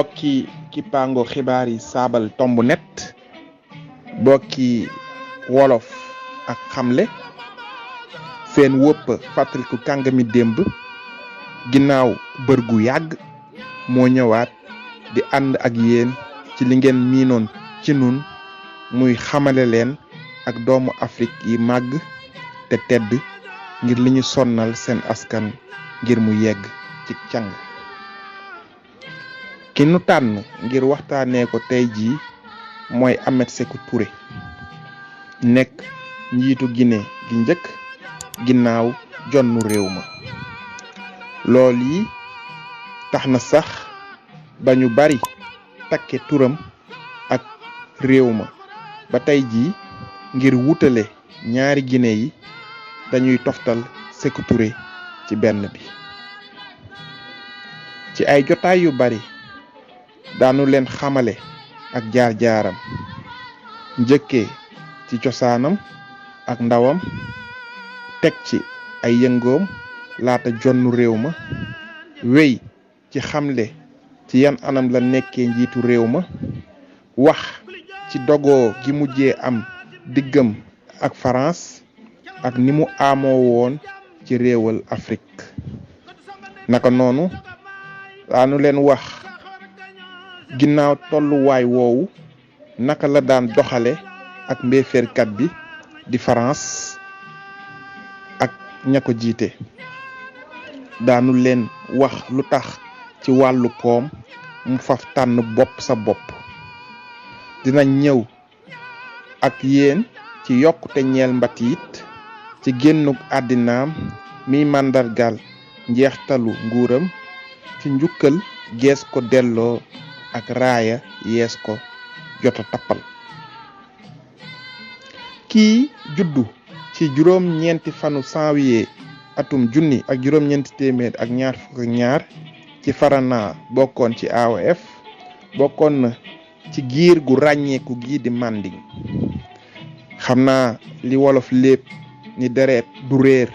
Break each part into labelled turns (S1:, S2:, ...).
S1: mbokki kippaango xibaar yi saabal tomb net bokki wolof ak xamle seen wëpp fàttaliku kàngami démb ginnaaw bër gu yàgg moo ñëwaat di ànd ak yéen ci li ngeen miinoon ci nun muy xamale leen ak doomu Afrique yi màgg te tedd ngir li ñu sonnal seen askan ngir mu yegg ci càng ki nu tànn ngir waxtaanee ko tey jii mooy Ahmed Sékou Touré nekk njiitu Guinée gi njëkk ginnaaw jonnu réew ma lool yi tax na sax ba ñu bari takke turam ak réew ma ba tey jii ngir wutale ñaari Guinée yi dañuy toftal Sékou Touré ci benn bi ci ay jotaay yu bari daanu leen xamale ak jaar-jaaram njëkkee ci cosaanam ak ndawam teg ci ay yëngoom laata jonnu réew ma wéy ci xamle ci yan anam la nekkee njiitu réew ma wax ci dogoo gi mujjee am diggam ak France ak ni mu amoo woon ci réewal Afrique naka noonu daanu leen wax ginnaaw tolluwaay woowu naka la daan doxale ak mbéeféerkat bi di France ak ña ko jiite daanu leen wax lu tax ci wàllu koom mu faf tànn bopp sa bopp dina ñëw ak yéen ci yokkute ñeel mbatiit ci génnuk àddinaam mi màndargal njeextalu nguuram ci njukkal gees ko delloo ak raaya yees ko jota tappal kii juddu ci juróom-ñeenti fanu janvier atum junni ak juróom-ñeenti téeméer ak ñaar fukk ak ñaar ci Farana bokkoon ci AOF bokkoon na ci giir gu ràññeeku gii di Manding xam naa li wolof lépp ni deret du réer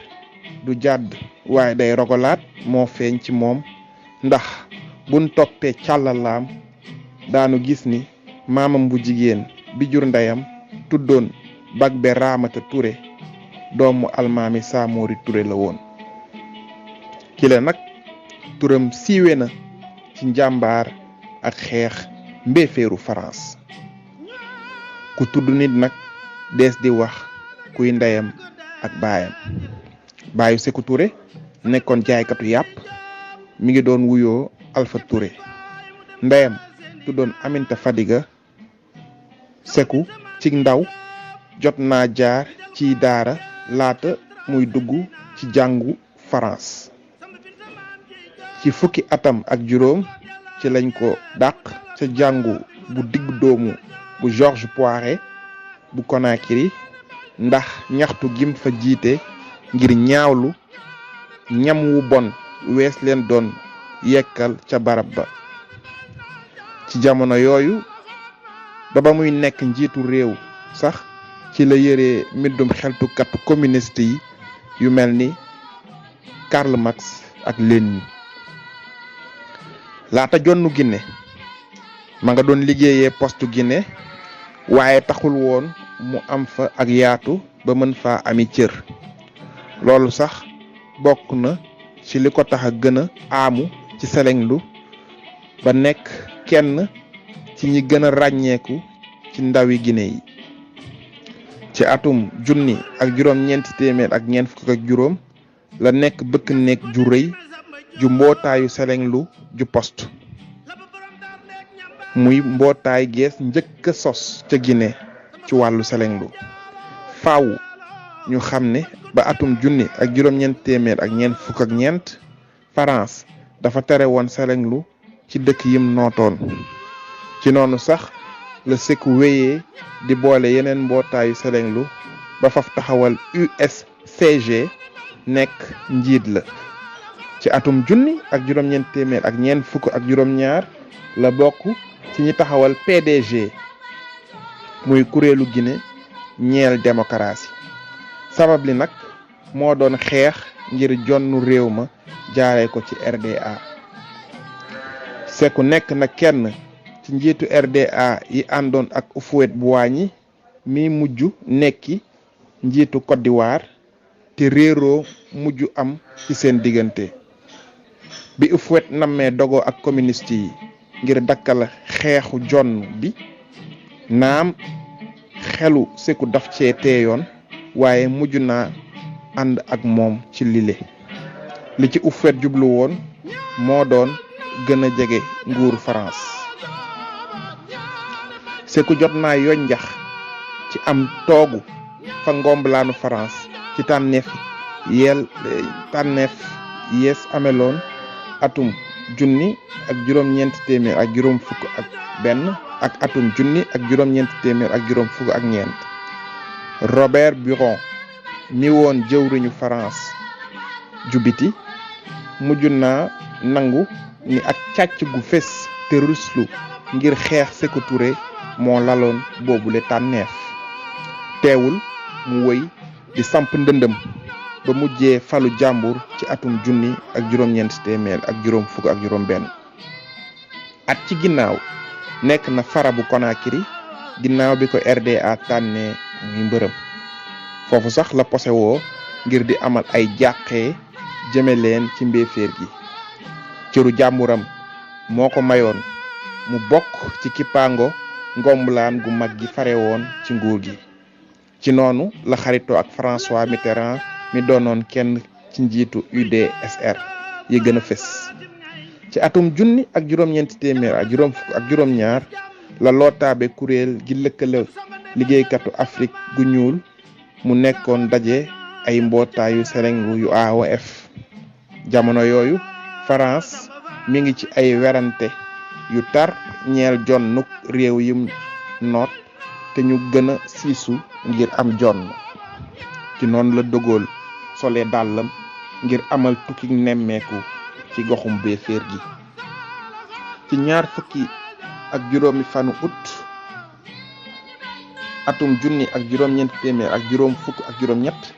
S1: du jàdd waaye day rogalaat moo feeñ ci moom ndax buñ toppee càllalaam daanu gis ni maamam bu jigéen bi jur ndeyam tuddoon Bagbe Ramata Touré doomu almaami Samori Touré la woon kile nag turam siiwe na ci njàmbaar ak xeex mbéeféeru France ku tudd nit nag dees di wax kuy ndeyam ak baayam baayu Sékou Touré nekkoon jaaykatu yàpp mi ngi doon wuyoo Alpha Touré ndeyam tuddoon Aminta Fadiga Sékou ci ndaw jot naa jaar ci daara laata muy dugg ci jàngu France ci fukki atam ak juróom ci lañ ko dàq ca jàngu bu digg doomu bu Georges Poiré bu Conakry ndax ñaxtu gim fa jiite ngir ñaawlu ñam wu bon wees leen doon yekkal ca barab ba ci jamono yooyu ba muy nekk njiitu réew sax ci la yëree mbindum xeltukat communiste yi yu mel ni Karl Marx ak Lénine laata jonnu Guinée ma nga doon liggéeyee poste Guinée waaye taxul woon mu am fa ak yaatu ba mën faa ami cër loolu sax bokk na ci li ko tax a gën a aamu ci selenglu ba nekk kenn ci ñi gën a ràññeeku ci ndawi Guinée yi ci atum junni ak juróom-ñeenti téeméer ak ñeent fukk ak juróom la nekk bëkk nekk ju rëy ju mbootaayu selenglu ju poste muy mbootaay gees njëkk a sos ca Guinée ci wàllu selenglu faaw ñu xam ne ba atum junni ak juróom-ñeent téeméer ak ñeent fukk ak ñeent France dafa tere woon selenglu ci dëkk yim nootoon ci noonu sax la Sékou wéyee di boole yeneen mbootaayu selenglu ba faf taxawal USCG nekk njiit la ci atum junni ak juróom-ñeent téeméer ak ñeent fukk ak juróom-ñaar la bokk ci ñi taxawal PDG muy kuréelu Guinée ñeel démocratie sabab li nag moo doon xeex ngir jonnu réew ma jaaree ko ci RDA Sékou nekk na kenn ci njiitu RDA yi àndoon ak Houphouët-Boigny mi mujj nekki njiitu Côte d'Ivoire te réeroo mujj am ci seen diggante. bi Houphouët nammee dogoo ak communiste yi ngir dakkal xeexu jonn bi naam xelu Sékou daf cee teeyoon waaye mujj naa ànd ak moom ci lile. li ci Houphouët jublu woon moo doon gën a jege nguuru France. Sékou jot naa yonjax ci am toogu fa ngomblaanu France ci tànneef yees ameloon atum junni ak juróom-ñeenti téeméer ak juróom fukk ak benn ak atum junni ak juróom-ñeenti téeméer ak juróom fukk ak ñeent. Robert Buron mi woon jëwriñu France jubiti mujj naa nangu ni ak càcc gu fés te ruslu ngir xeex Sékou Touré moo laloon boobule tànneef. teewul mu wëy di samp ndëndëm ba mujjee falu jàmbur ci atum junni ak juróom-ñeenti téeméer ak juróom fukk ak juróom benn. at ci ginnaaw nekk na farabu Conakry ginnaaw bi ko RDA tànnee muy mbërëm. foofu sax la posé woo ngir di amal ay jàqee jëme leen ci mbéeféer gi. cëru jàmburam moo ko mayoon mu bokk ci kippaango ngomblaan gu mag gi fare woon ci nguur gi. ci noonu la xaritoo ak François Mitterrand mi doonoon kenn ci njiitu UDSR yi gën a fés. ci atum junni ak juróom-ñeenti téeméer ak juróom fukk ak juróom-ñaar la lootaabe kuréel gi lëkkale liggéeykatu Afrique gu ñuul mu nekkoon daje ay mbootaayu serengu yu AOF. jamono yooyu France mi ngi ci ay werante yu tar ñeel jonnuk réew yim noot te ñu gën a siisu ngir am jonn. ci noonu la De Gaulle solee dàllam ngir amal tukki nemmeeku ci goxum Béféer gi. ci ñaar fukki ak juróomi fanu août atum junni ak juróom-ñeent téeméer ak juróom fukk ak juróom-ñett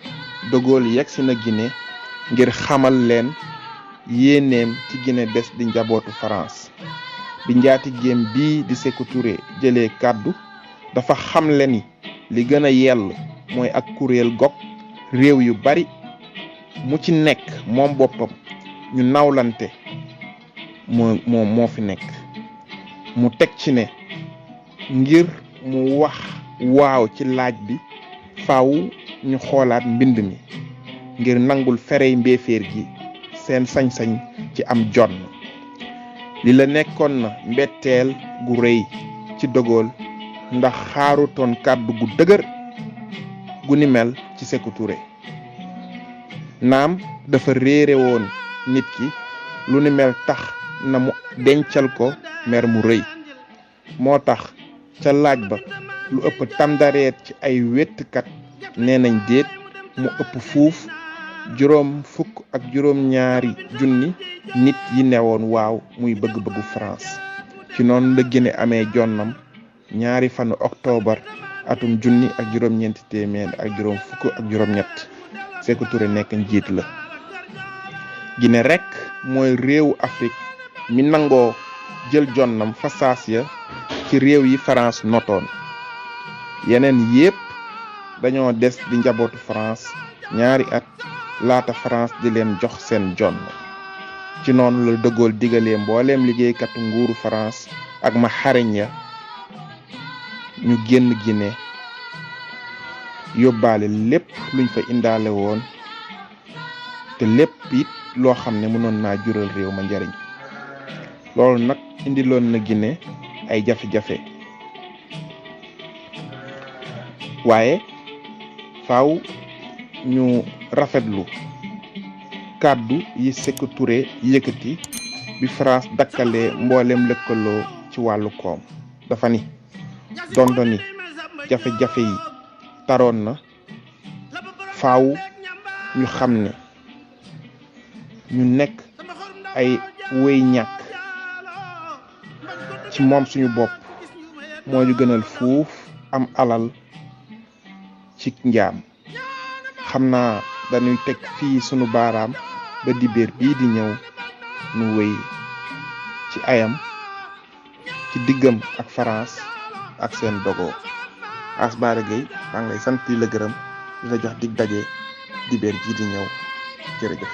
S1: De Gaulle yegsi na Guinée ngir xamal leen yéeneem ci Guinée des di njabootu France. bi njaatigéem bii di Sékou Touré jëlee kàddu dafa xamle ni li gën a yell mooy ak kuréel gog réew yu bari mu ci nekk moom boppam ñu nawlante moo fi nekk. mu teg ci ne ngir mu wax waaw ci laaj bi faaw ñu xoolaat mbind mi ngir nangul ferey mbéeféer gi seen sañ-sañ ci am jonn. li la nekkoon na mbetteel gu rëy ci De Gaulle ndax xaarutoon kàddu gu dëgër gu ni mel ci Sékou Touré. naam dafa réere woon nit ki lu ni mel tax na mu dencal ko mer mu rëy. moo tax ca laaj ba lu ëpp tamdareet ci ay wettkat nee nañ déet mu ëpp fuuf juróom fukk ak juróom ñaari junni nit yi newoon waaw muy bëgg-bëggu France. ci noonu la Guinée amee jonnam ñaari fanu octobre atum junni ak juróom-ñeenti téeméer ak juróom fukk ak juróom-ñett. Sékou Touré nekk njiit la. Guinée rek mooy réewu Afrique mi nangoo jël jonnam fa saas ya ci réew yi France notoon. yeneen yépp dañoo des di njabootu France ñaari at laata France di leen jox seen jonn. ci noonu la De Gaulle digalee mbooleem liggéeykatu nguuru France ak ma xarañ ya ñu génn Guinée yóbbaale lépp luñ fa indaale woon te lépp it loo xam ne mënoon naa jural réew ma njariñ. loolu nag indiloon na Guinée ay jafe-jafe waaye faaw ñu rafetlu kàddu yi Sékou Touré yëkkati bi France dakkalee mboolem lëkkaloo ci wàllu koom. dafa ni donte ni jafe-jafe yi taroon na faaw ñu xam ne ñu nekk ay wéy ñàkk ci moom suñu bopp moo ñu gënal fuuf am alal ci njaam. xam naa dañuy teg fii sunu baaraam ba dibéer bii di ñëw nu wéy ci ci ayam ci diggam ak France ak seen dogo. Ass Bara Gueye maa ngi lay sant di la gërëm di la jox dig daje dibéer ji di ñëw jërëjëf.